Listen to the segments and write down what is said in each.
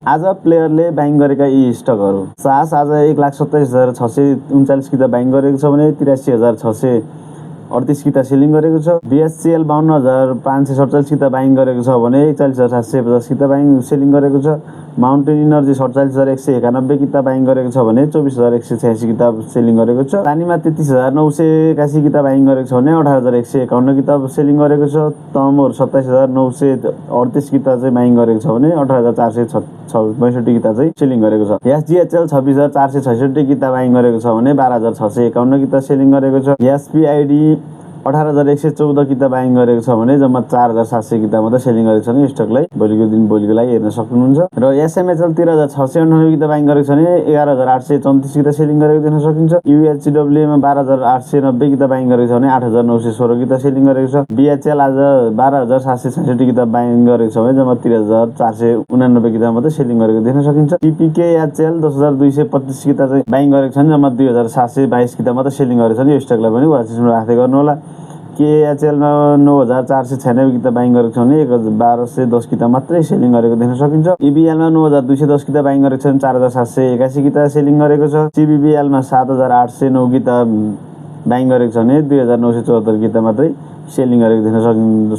आज प्लेयरले बाइङ गरेका यी स्टकहरू सास आज 1,27,639 किता बाइङ गरेको छ भने 83,638 किता सेलिङ गरेको छ। BHCL 52,547 किता बाइङ गरेको छ भने 41,750 किता बाइङ सेलिङ गरेको छ। माउन्टेन इनर्जी 47,191 किता बाइङ गरेको छ भने 24,186 किता सेलिङ गरेको छ। पानीमा 33,981 किता बाइङ गरेको छ भने 18,151 किता सेलिङ गरेको छ। तमोर 27,938 किता चाहिँ बाइङ गरेको छ भने 18,462 किता चाहिँ सेलिङ गरेको छ। SGHL 26,466 किता बाइङ गरेको छ भने 12,651 किता सेलिङ गरेको छ। SPID 18,114 किता बाइङ गरेको छ भने जम्मा 4,700 किता मात्रै सेलिङ गरेको छ भने स्टकलाई भोलिको लागि हेर्न सक्नुहुन्छ। र SMHL 13,698 किता बाइङ गरेको छ भने 11,834 किता सेलिङ गरेको देख्न सकिन्छ। UHCW मा 12,890 किता बाइङ गरेको छ भने 8,916 किता सेलिङ गरेको छ। BHL आज 12,766 किता बाइङ गरेको छ भने जम्मा 13,489 किता मात्रै सेलिङ गरेको देख्न सकिन्छ। TPKHL 10,225 किता चाहिँ बाइङ गरेको छ भने जम्मा 2,722 किता मात्रै सेलिङ गरेको छ भने यो स्टकलाई पनि वाच लिस्टमा राख्दै गर्नु होला। KHL मा 9,496 किता बाइङ गरेको छ भने 1,1210 किता मात्रै सेलिङ गरेको देख्न सकिन्छ। EBL मा 9,210 किता बाइङ गरेको छ भने 4,781 किता सेलिङ गरेको छ। CBBL मा 7,809 किता बाइङ गरेको छ भने 2,974 किता मात्रै सेलिङ गरेको देख्न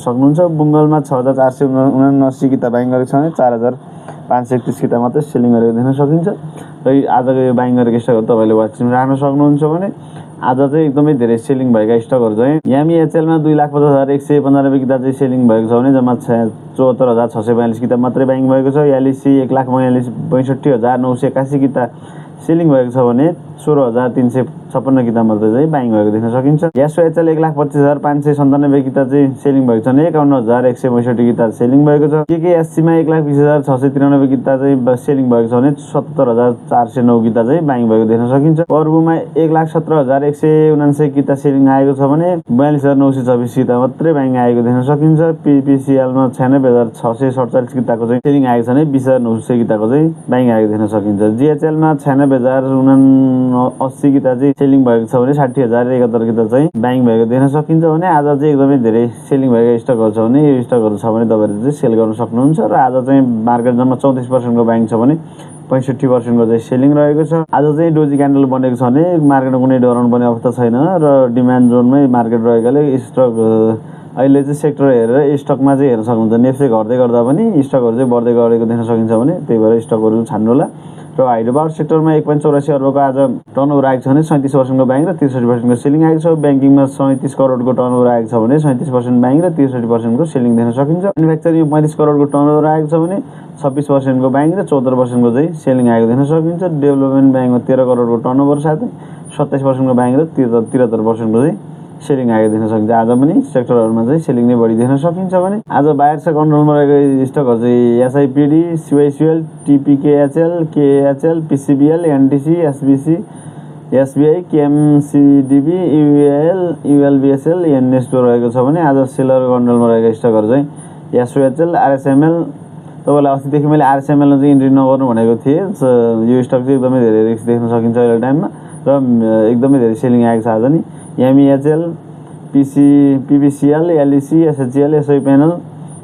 सक्नुहुन्छ। बुङ्गलमा 6,479 किता बाइङ गरेको छ भने 4,531 किता मात्रै सेलिङ गरेको देख्न सकिन्छ। र आजको यो बाइङ गरेको स्टकहरू तपाईँले वाच लिस्टमा राख्न सक्नुहुन्छ भने आज चाहिँ एकदमै धेरै सेलिङ भएका स्टकहरू चाहिँ MEHL मा 2,50,195 किता चाहिँ सेलिङ भएको छ भने जम्मा 74,642 किता मात्रै बाइङ भएको छ। LEC 1,62,981 किता सेलिङ भएको छ भने 16,356 किता मात्रै चाहिँ बाइङ भएको देख्न सकिन्छ। SOHL 1,25,597 किता चाहिँ सेलिङ भएको छ भने 51,162 किता सेलिङ भएको छ। KKSC मा 1,20,693 किता चाहिँ सेलिङ भएको छ भने 77,409 किता चाहिँ बाइङ भएको देख्न सकिन्छ। पर्बुमा 1,17,179 किता सेलिङ आएको छ भने 42,926 किता मात्रै बाइङ आएको देख्न सकिन्छ। PPCL मा 96,647 किताको चाहिँ सेलिङ आएको छ भने 20,900 किताको चाहिँ बाइङ आएको देख्न सकिन्छ। GHL मा 96,079 किता चाहिँ सेलिङ भएको छ भने 60,071 किता चाहिँ बाइङ भएको देख्न सकिन्छ भने आज चाहिँ एकदमै धेरै सेलिङ भएका स्टकहरू छ भने यो स्टकहरू छ भने तपाईँहरूले चाहिँ सेल गर्न सक्नुहुन्छ। र आज चाहिँ मार्केट जम्मा 34% को बाइङ छ भने 65% को चाहिँ सेलिङ रहेको छ। आज चाहिँ डोजी क्यान्डल बनेको छ भने मार्केटमा कुनै डराउनु पर्ने अवस्था छैन र डिमान्ड जोनमै मार्केट रहेकाले स्टक अहिले चाहिँ सेक्टर हेरेर स्टकमा चाहिँ हेर्न सक्नुहुन्छ। नेप्से घट्दै गर्दा पनि स्टकहरू चाहिँ बढ्दै गएको देख्न सकिन्छ भने त्यही भएर स्टकहरू छान्नु होला। र हाइड्रो पावर सेक्टरमा 1.84 अर्बको आज टर्नओभर आएको छ भने 37% को बाइङ र 63% को सेलिङ आएको छ। ब्याङ्किङमा 37 करोडको टर्नओभर आएको छ भने 37% बाइङ र 63% को सेलिङ देख्न सकिन्छ। म्यानुफ्याक्चरिङ 35 करोडको टर्नओभर आएको छ भने 26% को बाइङ र 14% को चाहिँ सेलिङ आएको देख्न सकिन्छ। डेभलपमेन्ट ब्याङ्कमा 13 करोडको टर्नओभर साथै 27% को बाइङ र 73% को चाहिँ सेलिङ आएको देख्न सकिन्छ। आज पनि सेक्टरहरूमा चाहिँ सेलिङ नै बढी देख्न सकिन्छ भने आज बायर्सको कन्ट्रोलमा रहेको स्टकहरू चाहिँ SIPD, CYCL, TPKHL, KHL, PCBL, NTC, SBC, SBI, KMCDB, UEL, ULBSL, NSO रहेको छ भने आज सेलरको कन्ट्रोलमा रहेका स्टकहरू चाहिँ SOHL, RSML। तपाईँलाई अस्तिदेखि मैले RSML मा चाहिँ इन्ट्री नगर्नु भनेको थिएँ। यो स्टक चाहिँ एकदमै धेरै रिस्क देख्न सकिन्छ अहिले टाइममा र एकदमै धेरै सेलिङ आएको छ आज नि। MEHL, PPCL, LEC, SHGL, SI panel,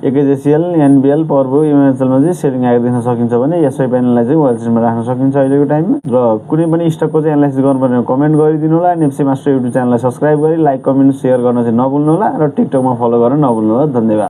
AKJCL, NBL, पर्बो, MHL मा चाहिँ सेलिङ आएको देख्न सकिन्छ भने SI प्यानललाई चाहिँ वाच लिस्टमा राख्न सकिन्छ अहिलेको टाइममा। र कुनै पनि स्टकको चाहिँ एनालाइसिस गर्नुपर्ने कमेन्ट गरिदिनु होला। नेप्से मास्टर युट्युब च्यानललाई सब्स्क्राइब गरी लाइक, कमेन्ट, सेयर गर्न चाहिँ नभुल्नु होला र टिकटकमा फलो गर्न नभुल्नु होला। धन्यवाद।